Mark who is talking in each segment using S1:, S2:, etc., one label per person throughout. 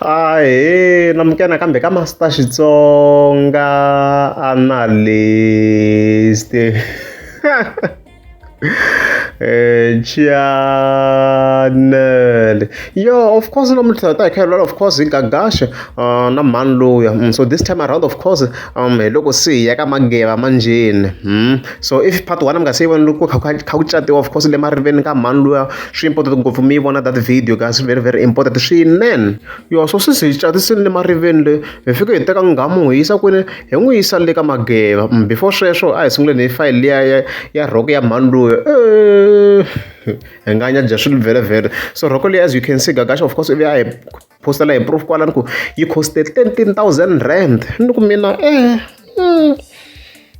S1: Ahee namukela nakambe ka Master Xitsonga Analyst channel yo of course namuntlha ta hi kha hi vulavula of course hi Gagash na mhani luya so this time around of course hi loko se hi ya ka Mageva manjheni so if part one mi nga se yi vona loko kha kha ku catiwa of course le mariveni ka mhani luya swi important ngopfu mi yi vona that video guys very very important swinene yo so sisi hi catisini le mariveni le hi fike hi teka nghamu hi yisa kwini hi n'wi yisa le ka Mageva before sweswo a hi sunguleni hi fayele liya ya ya rhoko ya mhani luya hi nga nyadya swilo vhele so rhoko leyi as you can see Gagash of course ivi a hi postela hi proof kwalani ku yi coste R13 000 ni ku mina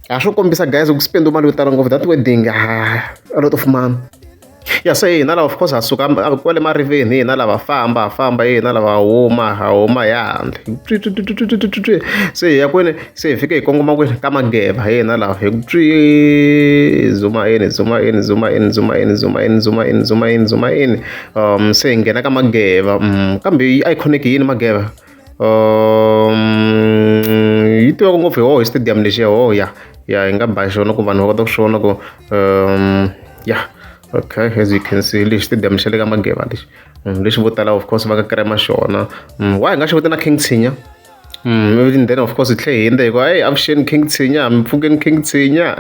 S1: a swo kombisa guys ku spend mali yo tala ngopfu that wedding, ah, a lot of money. Ya se hina lava of course ha suka kwale mariveni, hina lava famba ha famba, hina lava huma ha huma ya handle se hi ya kwini se hi fike hi kongoma kwini ka Mageva hina lava hi ku tswi zuma in zuma in zuma in zuma in zuma in zuma in zuma in zuma in se hi nghena ka Mageva kambe yi iconic yini Mageva yi tiveka ngopfu hi woho hi stadium lexiya ho ya ya hi nga ba xona ku vanhu va kota ku swi vona ku ya okay, as you can see lexi stadium xa le ka Mageva lexi lexi vo tala of course va ka krema xona why hi nga xi vitana King Tshinya and then of course hi tlhe hi hindza hi ku hey, avuxeni King Tshinya, mi pfukeni King Tshinya.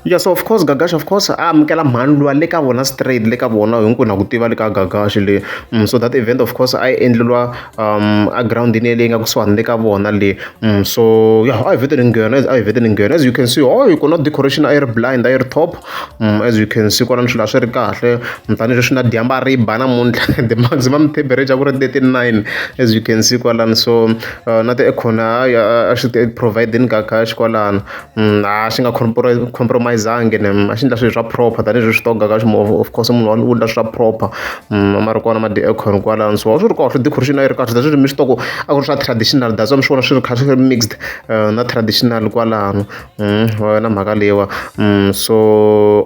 S1: Yeah, so of course Gagash of course a amukela mhani luya le ka vona straight le ka vona hinkwenu ha ku tiva le ka Gagash le so that event of course a yi endleriwa a groundini leyi nga kusuhani le ka vona le so yeah, a hi vhete ni nghena a hi vhete ni nghena. As you can see, oh, ku na decoration a yi ri blind a yi ri top as you can see kwalano swilo a swi ri kahle tanihileswi na dyambu a ri ba namuntlha the maximum temperature ku ri 39 as you can see kwalano so na ti-aircon a swi provide-ini Gagash kwalano a xi nga compromise-angi ne a xi endla swilo swa proper tanihileswi swi to Gagash of course munhu wa endla swa proper a ma ri kona ma ti-aircon kwalano so a swi ri kahle decoration a yi ri kahle that's mi swi tiva ku a ku ri swa traditional that's why mi swi vona swi ri kha swi ri mixed na traditional kwalano na mhaka leyiwa so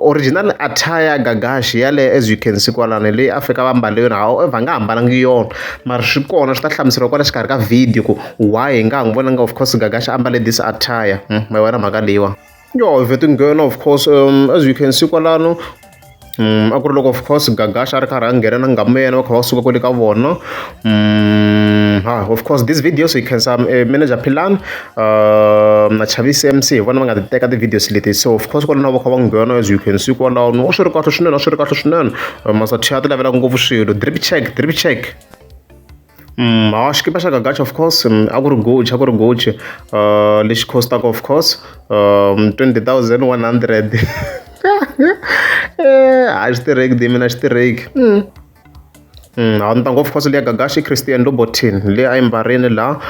S1: original attire Gagash yaleyo as you can see kwalano leyi a fika va mbale yona however a nga hambanangi yona mara swi kona swi ta hlamuseriwa kwala xikarhi ka video ku why hi nga ha n'wi vonanga of course Gagash a ambale this attire ma yi vona mhaka leyiwa yo hi vhete nghena of course as you can see kwalano a ku ri loko of course Gagash a ri karhi a nghena na nghamu ya yena va kha va suka kwale ka vona ha of course these videos you can some manager Philani na Chavisi MC hi vona va nga ti teka ti-videos leti so of course kwalano va kha va nghena as you can see kwalano a swi ri kahle swinene a swi ri kahle swinene Masathiya ti lavela ngopfu swilo drip check drip check ha xikipa xa Gagash of course a ku ri Gucci a ku ri Gucci lexi costaka of course 20,100 a xi tirheki di mina xi tirheki ha ntangu of course leya Gagash i Christian Louboutin leyi a yi mbarini laha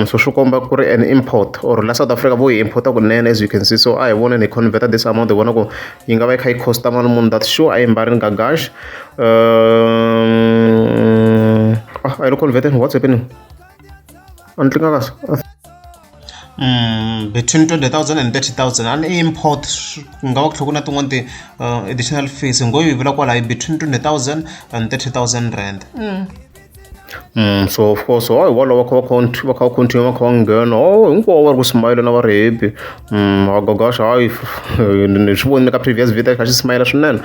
S1: so swi komba ku ri an import or la South Africa vo yi importa kunene as you can see so a hi voneni hi converta this amount hi vona ku yi nga va yi kha yi costa mali muni that sure a yi mbarini Gagash ah, a yi lo converted what's happening a ni tlinga kahle between 20,000 and 30,000 and import ku nga va ku tlhela ku na tin'wani ti additional fees ngo yi vula kwalaho between 20,000 and 30,000 rand so of course hayi walowo va kha va va kha va continue va kha va nghena oh hinkwavo va ri ku smile na va ri happy Gagash hayi ni swi vonile ka previous video kha xi smile swinene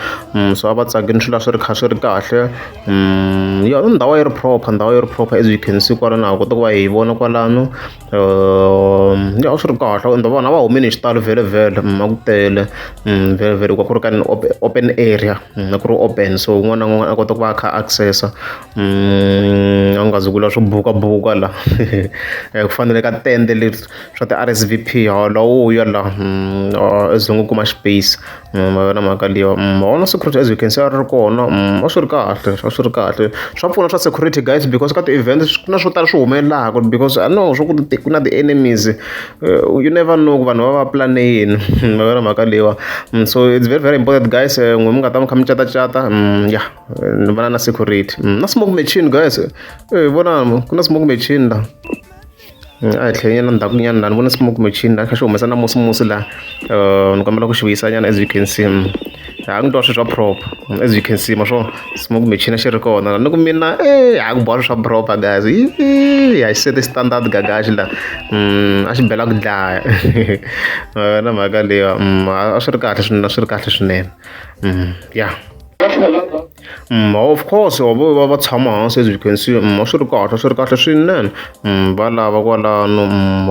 S1: so a va tsakini swilo a swi ri kha swi ri kahle ya ndhawu yi ri proper ndhawu yi ri proper as you can see kwalano ha kota ku va hi vona kwalano ya swi ri kahle ende vanhu a va humile hi xitalo vhele vhele a ku tele vhele vhele ku ri ka open area a ku ri open so un'wana na un'wana a kota ku va a kha access-a a nga zi ku la swo bukabuka la ku fanele ka tende leri swa ti-R_S_V_P hala wo ya la as long u kuma space ma yona mhaka leyiwa wona security as you can see a ri kona a swi ri kahle a swi ri kahle swa pfuna swa security guys because ka ti-event ku na swo tala swi humelelaka because I know swa ku ku na ti-enemies you never know ku vanhu va va plan-e yini ma yona mhaka leyiwa so it's very very important guys n'we mi nga ta mi kha mi catacata ya ni vona na security na smoke machine guys vonani ku na smoke machine la a hi tlhela nyana ndzhaku nyana la ni vona smoke machine la kha xi humesa na musimusi la ni kombela ku xi vuyisa nyana as you can see. Ha ku twa swilo swa proper as you can see ma swona smoke machine a xi ri kona ni ku mina e ha ku boha swilo swa proper guys ya xi sete standard gagaxi la a xi bela ku dlaya na mhaka leyiwa a swi ri kahle swinene a swi ri kahle swinene ya. Of course va va va tshama hansi as you can see a swi ri kahle swi ri kahle swinene va lava kwalano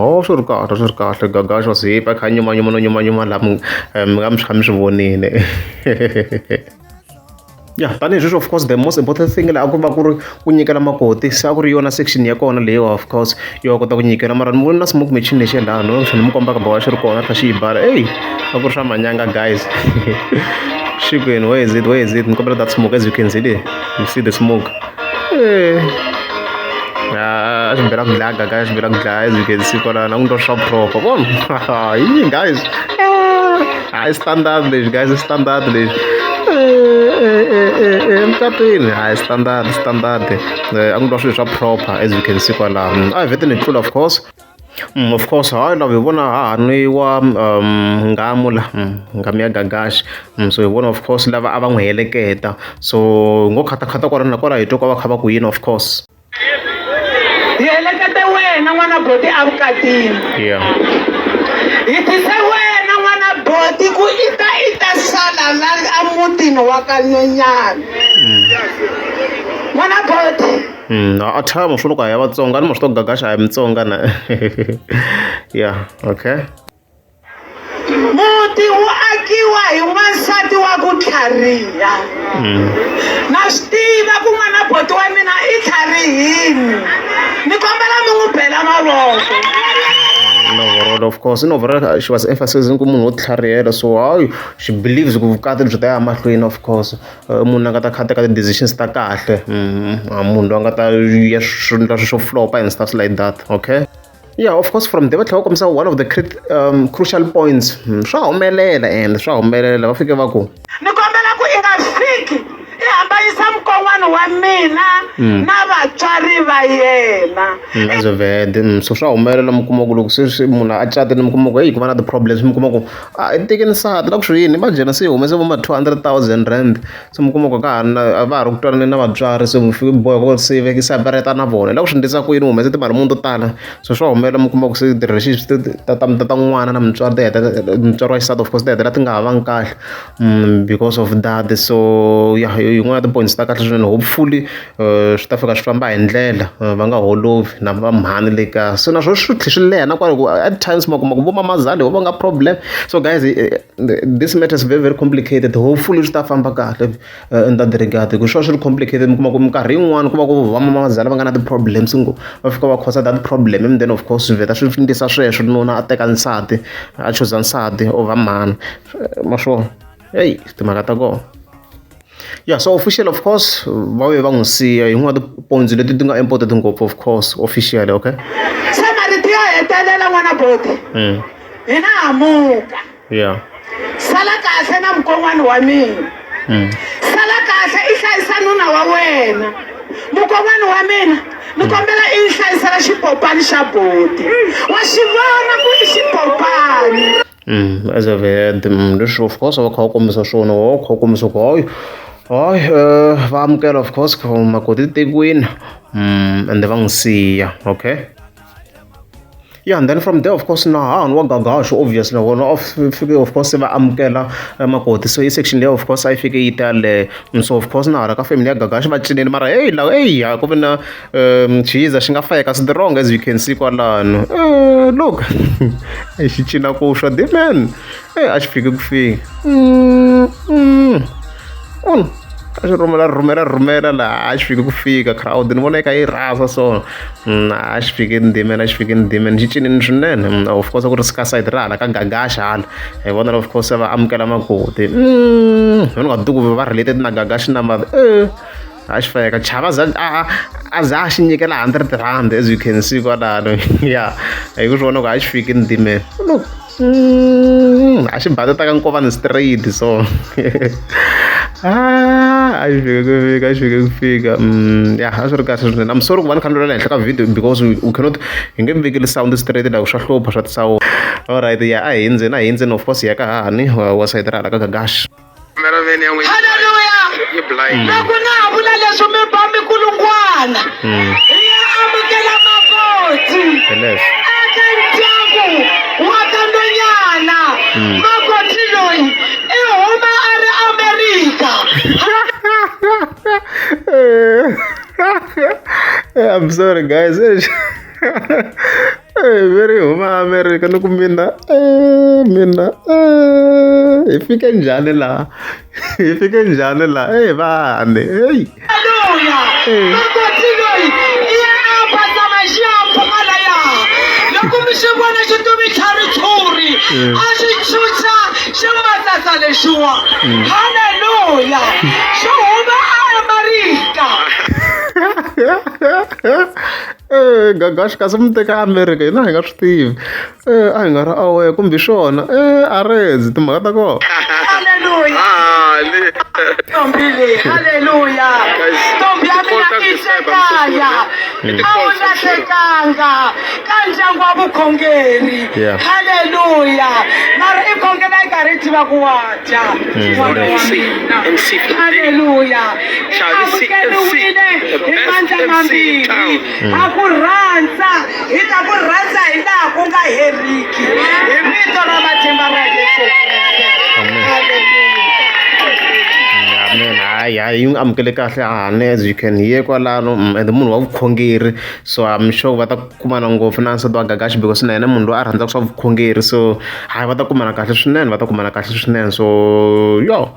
S1: a swi ri kahle swi ri kahle Gagash was happy a kha a nyumanyuma no nyumanyuma laha mi nga mi swi kha mi swi vonile. Ya tanihi sweswi of course the most important thing laha ku va ku ri ku nyikela makoti se a ku ri yona section ya kona leyiwa of course yo kota ku nyikela mara ni vona na smoke machine lexiya laha no ni mi kombaka boha xi ri kona kha xi yi bala eyi a ku ri swa manyanga guys xikwenu where is it where is it ni kombela that smoke as you can see there you see the smoke eh a xi bela ku dlaya gaga xi bela ku dlaya as you can see kwalano a ku ndliwa swa proper vona yi guys hayi standard lexi guys standard lexi emucatweni hayi standard standard a ku ndliwa swilo swa proper as you can see kwalano a hi vhete ni tlula of course. Of course hayi lava hi vona ha ha nwiwa nghamu la nghamu ya Gagash so hi vona of course lava a va n'wi heleketa so hi ngo khatakhata kwala na kwala hi twa ku va kha va ku yini of course.
S2: Hi helekete wena n'wana boti evukatini.
S1: Yeah.
S2: Hi tise wena n'wana boti ku i ta i ta sala la emutini wa ka Nyenyana. N'wana boti.
S1: A tshama swo loko a ya Vatsonga a ni ma swi tiva ku Gagash a hi Mutsonga na yeah okay.
S2: Muti wu akiwa hi n'wansati wa ku tlhariha. Na swi tiva ku n'wana boti wa mina i tlharihini. Ni kombela mi n'wi bela mavoko.
S1: In overall of course in overall she was emphasizing ku munhu wo tlharihela so hayi she believes ku vukati byi ta ya mahlweni of course munhu a nga ta kha teka ti-decisions ta kahle a munhu loyi a nga ta ya swi endla swilo swo flop-a and stuff like that okay. Yeah, of course from there va tlhela va kombisa one of the crucial points swa humelela and swa humelela va fike va ku
S2: Ni kombela ku i nga fiki i hambanyisa mukon'wana wa mina na vatswari va yena.
S1: As a vet so swa humelela mi kuma ku loko se swi munhu a catile mi kuma ku heyi ku va na ti-problems mi kuma ku a i teke nsati la ku swi yini imagine se yi humese vo ma R200 000 se mi kuma ku ka ha ri na a va ha ri ku twanani na vatswari se mi fike boheka ku se veke separate na vona hi la ku swi endlisa ku yini u humese timali muni to tala so swa humelela mi kuma ku se ti-relationships ta ta ta ta n'wana na mutswari ti hetelela mutswari wa xisati of course ti hetelela ti nga ha vangi kahle because of that so ya yin'wana ya ti-points ta kahle swinene hopefully swi ta fika swi famba hi ndlela va nga holovi na va mhani le kaya se naswona swi tlhela swi leha na kwale ku at times ma kuma ku vo mamazala hi vo va nga problem so guys this matter is very very complicated hopefully swi ta famba kahle in that regard hi ku swi va swi ri complicated mi kuma ku minkarhi yin'wani ku va ku va mamazala va nga na ti-problems ngopfu va fika va cause that problem and then of course swi vheta swi ndlisa sweswo nuna a teka nsati a chuza nsati over mhani ma swi vona heyi timhaka ta kona. Yeah so official of course va vuye va n'wi siya hi yin'wana ya ti-points leti ti nga important ngopfu of course officially okay.
S2: Se marito yo hetelela n'wana boti hina ha muka.
S1: Yeah.
S2: Sala kahle na mukon'wana wa mina. Sala kahle i hlayisa nuna wa wena. Mukon'wana wa mina ni kombela i yi hlayisela xipopani xa boti. Wa xi vona ku i xipopani.
S1: As I've heard leswi of course va kha va kombisa swona va kha va kombisa ku hayi hayi va amukela of course makoti tekiwini ende va n'wi siya okay. Yeah, and then from there of course na hahani wa Gagash obviously na vona fike of course va amukela makoti so i section leyi of course a yi fike yi ta yaleyo so of course na hala ka family ya Gagash va cinile mara heyi la eyi a ku vi na chiza xi nga fayeka strong as you can see kwalano look xi cina ku swa the man a xi fiki ku fika a xi rhumela rhumela rhumela laha a xi fiki ku fika crowd ni vona yi kha yi rhasa so a xi fiki ndimeni a xi fiki ndimeni xi cinile swinene of course a ku ri ka sayiti ra hala ka Gagash hala hi vona of course va amukela makoti ni nga tivi ku va related na Gagash na mara a xi fayeka chava za a a za a xi nyikela R100 as you can see kwalano ya hi ku swi vona ku a xi fiki ndimeni look a xi bateta ka nkovani straight so a xi fike ku fika a xi fike ku fika ya a swi ri kahle swinene I'm sorry ku va ni kha ni lwela henhla ka video because we cannot hi nge vekeli sound straight la ku swa hlupha swa ti-sound alright ya a hi hundzeni a hi hundzeni of course hi ya ka hahani wa sayiti ra hala ka Gagash.
S3: Cameraman ya n'wina
S2: Haleluya!
S3: yi blind.
S2: Loko na ha vula leswi mi ba mikulungwana hi ya amukela makoti
S1: Hi leswo.
S2: eka ndyangu wa ka Nonyana. Makoti loyi i huma a ri Amerika.
S1: I'm sorry guys. Hey, very huma America ni ku mina mina hi fike njhani laha hi fike njhani laha hey vani hey
S2: Haleluya! Makoti loyi i ya a phazama xihahampfhuka laya. Loko mi xi vona xi tuvi xa ritshuri a xi chucha ximatsatsa lexiwa. Haleluya! Xi huma aAmerika.
S1: Eh, Gagash kasi mi teka America hina hi nga swi tivi eh a hi nga ri aware kumbe swona eh a redzi timhaka ta kona
S2: Haleluya!
S3: Ah, le.
S2: Ntombi leyi, haleluya!
S3: Guys,
S2: Ntombi ya
S3: the
S2: mina
S3: call
S2: i
S3: does disturb, I'm so
S2: sekaya.
S3: sorry. The
S2: A wu
S3: calls, I'm sorry.
S2: lahlekanga ka ndyangu wa vukhongeri.
S1: Yeah.
S2: Haleluya! Mara i khongela i karhi i tiva ku wa dya. N'wana wa
S3: MC,
S2: mina.
S3: MC for the day.
S2: Haleluya! I
S3: Chavi C, MC,
S2: amukeriwile
S3: the
S2: hi
S3: best
S2: mandla
S3: MC in
S2: mambirhi.
S3: town.
S2: Ha ku rhandza, hi ta ku rhandza hi laha ku nga heriki. Hi vito ra matimba ra Yesu Kreste.
S1: Amen.
S2: Haleluya!
S1: Amen. Hayi hayi yi n'wi amukele kahle hahani as you can hear kwalano and munhu wa vukhongeri so I'm sure va ta kumana ngopfu na nsati wa Gagash because na yena munhu loyi a rhandzaka swa vukhongeri so hayi va ta kumana kahle swinene va ta kumana kahle swinene so yo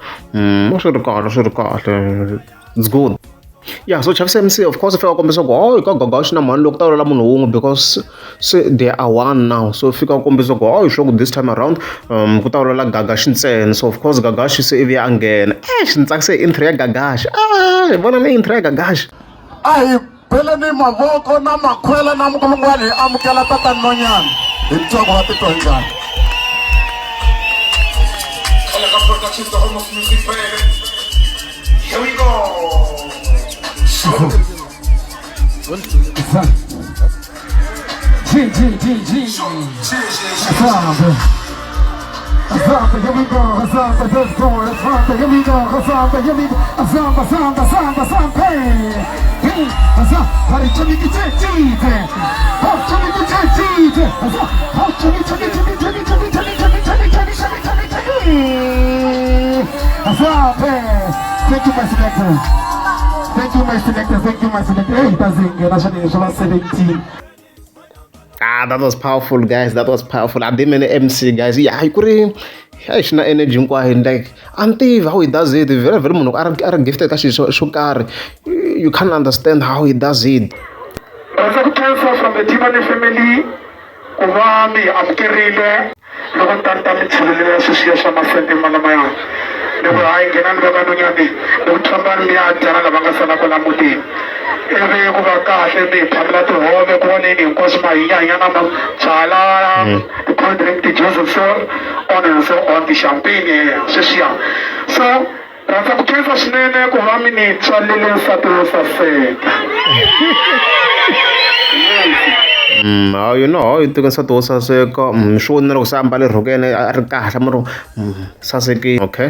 S1: swi ri kahle swi ri kahle it's good. Yeah, so Chavis MC of course fika kombisa ku oh ka Gagash na mhani loko ta vulavula munhu wun'we because se they are one now so fika kombisa ku oh sure this time around ku ta vulavula Gagash ntsena so of course Gagash se ivi a nghena eh xi ni tsakise intro ya Gagash ah hi vona ni intro ya Gagash
S4: a hi beleni mavoko na makhwela na mikulungwana hi amukela tatani Nonyana hi ntsako wa titwa hi njhani
S5: Elegant Productions, the home of music, baby. Here we go.
S4: G G G G Asante. Asante, here we go. Asante, let's go. Asante, here we go. Asante, here we go. Asante, asante, asante, asante. Hey, asante. Hari chami ki che chi te. Ha chami ki che chi te. Asante. Ha chami chami chami chami chami chami chami chami chami chami chami chami. Asante. Thank you, my selector. Thank you, my selector. Thank you, my selector. Hey, Tazinga, National 17.
S1: Ah, that was powerful, guys. That was powerful. I didn't MC, guys. Yeah, I could. Yeah, xi na energy hinkwayo like a ni tivi how he does it very very munhu a ri a ri gifted ka xilo xo karhi you can't understand how he does it
S5: Rhandza ku khensa from the Timani family ku va mi hi amukerile loko ni ta ni ta mi tshulelela sweswiya swa masente malamaya ni ku hayi nghenani va ka Nonyani ni ku fambani mi ya dya na lava nga sala kwala mutini ivi ku va kahle mi hi phamela tihove ku voneni hinkwaswo mahinya na mabyala ti-cold drink ti-juice so on and so on ti-champagne sweswiya so rhandza ku khensa swinene ku va mi ni tswalele nsati wo saseka.
S1: How you know how you teka nsati wo saseka swi vonile loko se a mbale rhoko yena a ri kahle a mu ri sasekile okay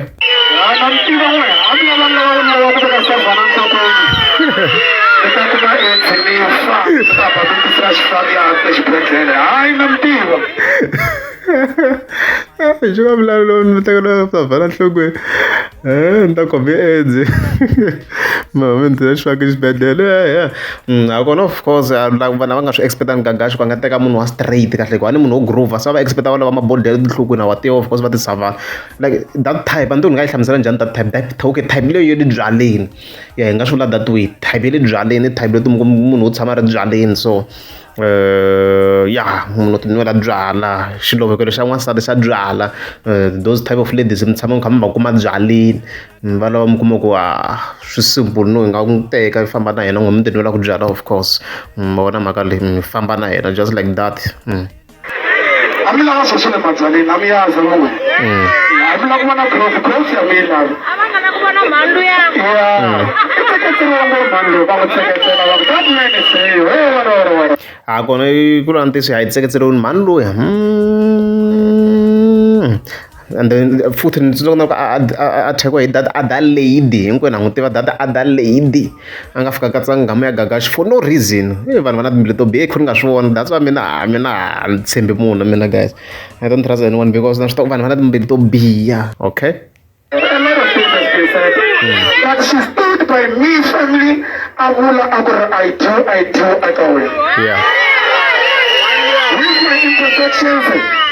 S5: Ya, na mi tiva n'we a mi lava lava lava ku veka savhana nhlokweni mi ta kuma AIDS mi fa mi ta ba mi tisela xifaki ya exibedhlele hayi na mi tiva
S1: xi nga vulavula mi tekela savhana nhlokweni ni ta khome AIDS mama mi ndzi xifaki exibedhlele nakona of course vanhu va nga swi expect-angi Gagash ku a nga teka munhu wa straight kahle ku a ni munhu wo groove se va va expect-a va lava mabodhlele tinhlokweni wa tiva of course va ti savana like that type a ni tivi ni nga yi hlamusela njhani that type that okay type leyo ya le byaleni ya hi nga swi vula that way type ya le byaleni i type leti munhu wo tshama a ri byaleni so ya munhu ti nwela byala xilovekelo xa n'wansati xa byala those type of ladies mi tshama mi kha mi va kuma byaleni va lava mi kuma ku a swi simple no hi nga n'wi teka mi famba na yena n'we mi ti nwelaka byala of course ma vona mhaka leyi mi famba na yena just like that.
S5: A mi lava sweswo le mabyaleni a mi yazi n'we a mi lava ku vona growth growth ya mi yi lavi
S6: a va nga la ku vona mhani luya
S5: ya i tseketseriwa ngopfu mhani loyi va n'wi tseketsela va ku that man is you hey wena wena wena
S1: a kona ku la ntiyiso hi tseketseriweni mhani luya. And then futhi ni tsundzuka na loko a thakiwa hi that other lady, hinkwenu ha n'wi tiva that other lady a nga fika katsa nghamu ya Gagash for no reason. Vanhu va na timbilu to biha, i nga swi vona. That's why mina mina a ni tshembi munhu mina guys. I don't trust anyone because na swi tiva ku vanhu va na timbilu to biha. Okay.
S5: A lot of things has been said, but she stood by me firmly. A vula a ku ri I do, I do, I ka wena. With my imperfections,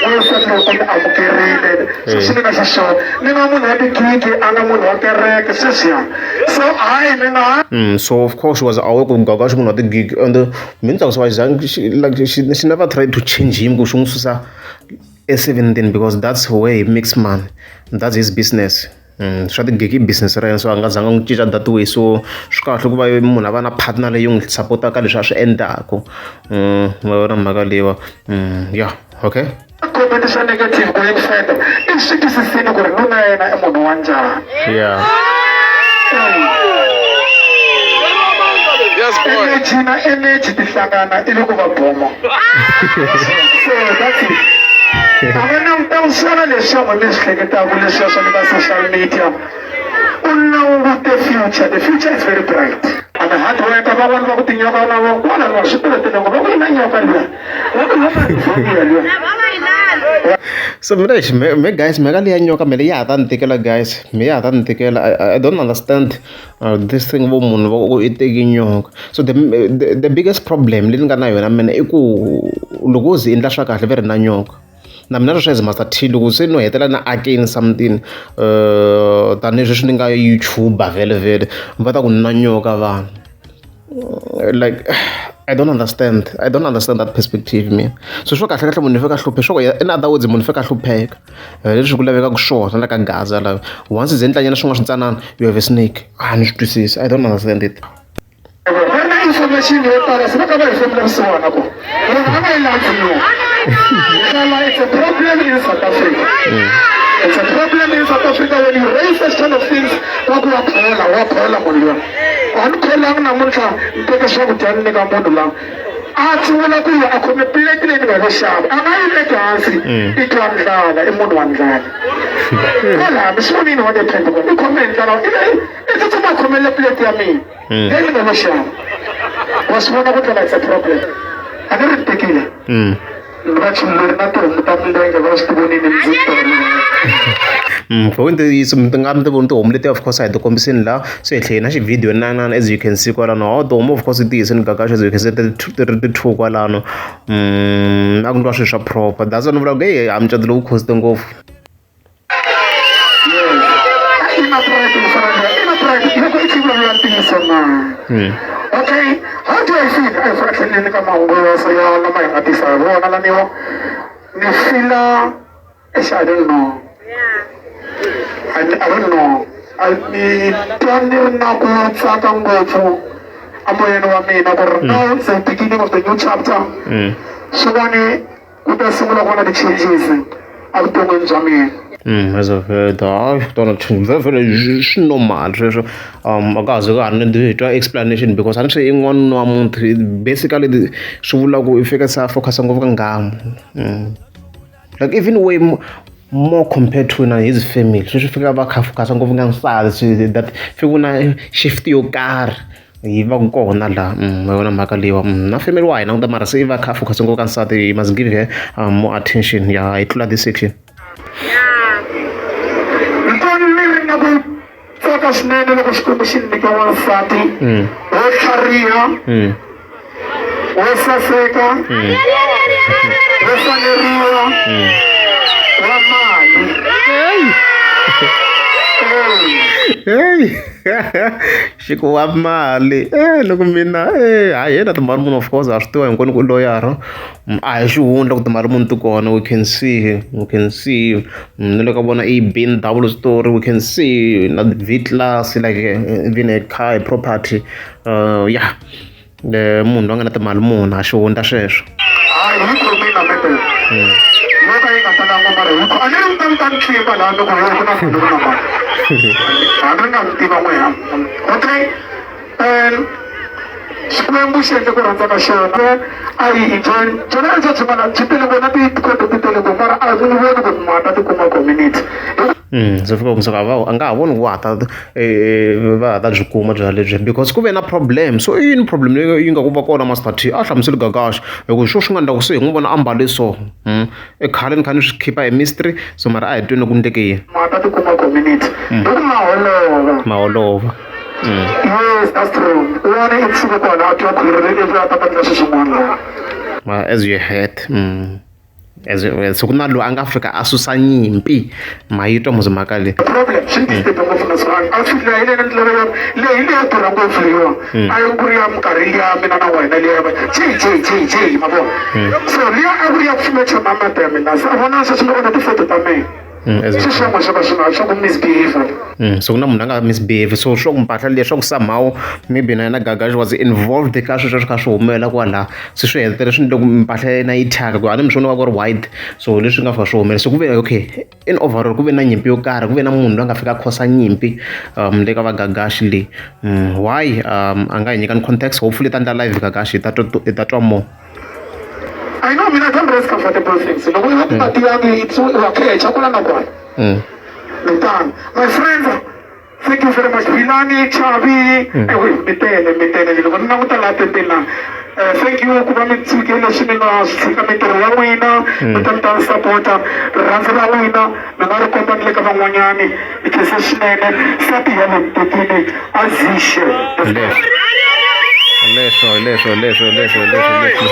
S5: wansati loyi u ni amukerile. Sweswi ni nga xixona, ni nga munhu wa tigigi, a nga munhu wa kereke sweswiya. So hayi ni nga
S1: So of course she was aware ku Gagash munhu wa tigigi, and mina tsakisiwa xi like she never tried to change him ku xi n'wi susa e-17 because that's where he makes money, that's his business. Swa tigigi i business ra yena, so a nga zanga n'wi cinca that way. So swi kahle ku va munhu a va na partner leyi n'wi sapotaka leswi a swi endlaku. Ma vona mhaka leyiwa. Yeah, okay.
S5: Comment swa negative going further, i swi twisisini ku ri nuna yena i munhu wa njhani.
S3: Yes, boy.
S5: Energy na energy ti hlangana ivi ku va bomo. So that's it. A va langutana leswi n'we mi swi hleketaka leswiya swa le ka social media. U langute future, the future is very bright. A mi hard worker, van'wani va ku tinyoka na va kwala va swi tiva tinyoka, va ku yi na nyoka luya, va ku va luya.
S1: So mina lexi me guys, mhaka leya nyoka me ya ha ta ni tikela guys, me ya ha ta ni tikela. I don't understand this thing vo munhu va ku i teki nyoka. So the biggest problem leyi ni nga na yona mina i ku loko wo ze endla swa kahle ve ri na nyoka. Na mina sweswi as Master T, loko se no hetelela na akeni something, tanihi sweswi ni nga YouTuber vhele vhele, va ta ku ni na nyoka vanhu. Like I don't understand, I don't understand that perspective mina. So swo kahle kahle munhu i fika hluphe swo, in other words munhu i fika hlupheka leswi ku lavekaka swona la ka Gaza la. Once ze endla nyana swin'wana swintsanana, you have a snake. A ni swi twisisi, I don't understand it.
S5: Va na information yo tala, se va ka va hi fambela vusiwana ku munhu a nga yi landzi nyoka. Ndlala, it's a problem in South Africa. It's a problem in South Africa when you raise such kind of things. Va ku wa khola, wa khola munhu luya. A ni kholangi namuntlha, ni teke swakudya ni nyika munhu la. A sungula ku ya a khome plate leyi ni nga lo xava, a nga yi veki hansi, i twa ndlala, i munhu wa ndlala. Kwalaha mi swi vonile wa le Pentagon, i khome hi ndlala, i tsutsuma a khomele plate ya mina leyi ni nga lo xava. Wa swi vona ku ndlala it's a problem. A ni ri ni tekile. Ni va chuluri na tihomu ta milenge va swi tivonile ndzi.
S1: For ntiyiso mi nga mi ti voni tihomu leti, of course a hi ti kombisini laha, se hi tlhela na xivhidiyo na as you can see kwalano. Hawa tihomu of course ti tiyisini Gagash, as you can see ti ri ti-two kwalano. A ku ndliwa swilo swa proper, that's why ni vula ku hey, a mucato lowu cost ngopfu.
S5: I na pride ku fana na i na pride loko i tlhe vulavula ntiyiso na. Okay, how do I feel? A hi fana tlheleni ka mahungu ya ya lama hi nga tisa hi wona lamiwa. Ni fila eish, I don't know. I don't know. Ni twa ni ri na ku tsaka ngopfu amoyeni wa mina ku ri now it's the beginning of the new chapter. Swin'wani ku ta sungula ku va na ti-changes evuton'wini bya mina.
S1: As of hayi tona vhele swi normal sweswo. A ka ha ze ka ha ri ni twa explanation because a ni swi i n'wanuna wa muti, basically swi vula ku i fika se a focus ngopfu ka nghamu. Like even way more compared to na his family, sweswi fika va kha focus ngopfu ka nsati, that fika ku na shift yo karhi yi va kona la. Ma yona mhaka leyiwa. Na family wa hina mara se i va kha focus ngopfu ka nsati, you must give her more attention. Ya hi tlula this section.
S5: Ni twa ni ri na ku tsaka swinene loko Xikwembu xi ni nyika wansati wo tlhariha, wo saseka, wo faneriwa, wa mali.
S1: Hey, xi ku wa mali loko mina hayi yena timali munhu, of course ha swi tiva hinkwenu ku loyara a hi xihundla ku timali munhu ti kona. We can see, we can see ni le ka vona i BMW story, we can see na V class, like even a car, a property. Yeah, munhu loyi a nga na timali munhu a xihundla sweswo.
S5: Hayi hi khomile mete yo ka yi nga talanga, mara hi a ni ri mi ta ni tlimba laha ni ku yo ku na munhu loyi na mali a ni nga mi tiva n'wehe. Okay, Xikwembu xi endle ku rhandza ka xona a yi enjoy byona lebyi byi nga byi tele ngopfu na tikhoto ti tele ngopfu mara a ndzi voni ku ma ta tikuma community.
S1: Se fika ku a va a nga ha voni ku wa ha ta va ha ta byi kuma byalwa lebyi because ku ve na problem so i yini problem leyi yi nga ku va kona Master T a hlamuseli Gagash hi ku hi swona swi nga endla ku se hi n'wi vona a mbale so i khale ni kha ni swi khipa hi mystery so mara a hi tweni ku endleke yini.
S5: Ma ta tikuma community hi ku ma holova.
S1: Ma holova.
S5: Yes, that's true. Un'wana i fike kwala a twa khwiri ivi a ta ta endla swilo swin'wana laha.
S1: Well, as you heard, as you, so ku na loyi a nga fika a susa nyimpi ma yi twa mos mhaka leyi.
S5: Problem swi ni disturb ngopfu naswona outfit leyi leyi ni lava leyi leyo durha ngopfu leyiwa a yi ku ri ya minkarhi ya mina na wena liya va J J J J ma vona so liya a ku ri ya ku fumecha mamata ya mina se a vona sweswi ni vona tifoto ta mina
S1: As
S5: swi swin'wana swo ka swi nga swa ku misbehave.
S1: So ku na munhu a nga misbehave so swa ku mpahla liya swa ku somehow maybe na yena Gagash was involved ka sweswo swi kha swi humelela kwalaya se swi hetelela swi endle ku mpahla ya yena yi thyaka ku a ni mi swi vona ku ri white so leswi nga fika swi humelela so ku ve okay in overall ku ve na nyimpi yo karhi ku ve na munhu loyi a nga fika a khosa nyimpi le ka va Gagash le why a nga hi nyikani context hopefully ta endla live Gagash hi ta twa hi ta twa more.
S5: I know mina I don't raise comfortable things. Loko i nga ti tiyangi it's wa khecha kula na kwala. Ni tano. My friends, thank you very much. Vilani, Chavi, ewe mi tele mi tele loko ni languta laha tenteni laha. Thank you ku va mi tshike leswi mi nga swi tshika mintirho ya n'wina mi ta mi ta ni sapota rirhandzu ra n'wina mi nga ri komba ni le ka van'wanyani ni khensa swinene nsati ya le tekini a zixe.
S1: Leswo leswo leswo leswo leswo leswo leswo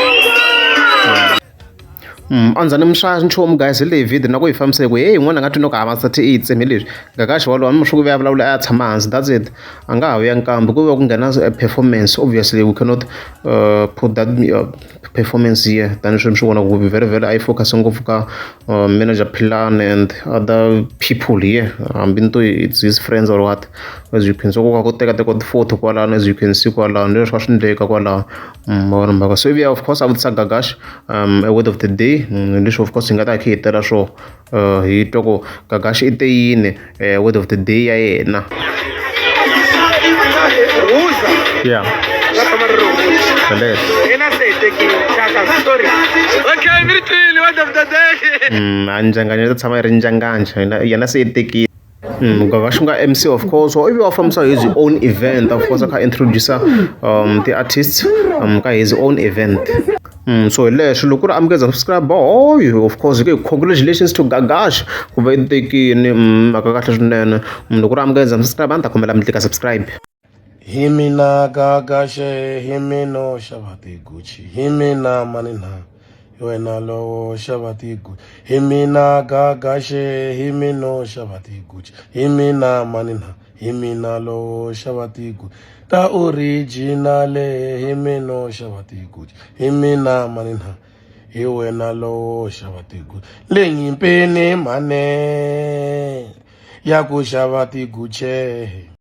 S1: a ndzani mi swa nchumu guys hi leyi video na ku yi fambisa hi ku heyi n'wana a nga twi no ka Master T i yi tseme leswi Gagash walowo a mi swi ku vuya vulavula a ya tshama hansi that's it a nga ha vuyangi kambe ku va ku nghena performance obviously we cannot put that performance here tanihi swi vona ku very very a yi focus ngopfu ka manager Philani and other people here hambi ni to it's his friends or what as you can see ku ka ku teka teka ti-photo kwalano as you can see kwalano leswi swa swi endleka kwalano ma vona mhaka so ivi of course a vutisa Gagash a word of the day leswi of course hi nga ta hi kha hi tela swo hi twa ku Gagash i te yini word of the day ya yena. Yeah.
S3: Okay, mi ri twile word of the day.
S1: A njanganja yi ta tshama yi ri njanganja yena se yi tekile. Gagash nga MC of course or ivi wa fambisa his own event of course a kha introduce ti-artists ka his own event. So hi leswo loko ku ri amukeza subscribe oh of course congratulations to Gagash ku va i tekini mhaka kahle swinene loko ku ri amukeza subscribe a ni ta kombela mi tlika subscribe.
S6: Hi mina Gagashe hi mina xava ti-Gucci hi mina mani na hi wena lowo xava ti-Gucci hi mina Gagashe hi mina xava ti-Gucci hi mina mani na hi mina lowo xava ti-Gucci ta original hi mina xava ti-Gucci hi mina mani na hi wena lowo xava ti-Gucci le nyimpini mhane ya ku xava ti-Gucci.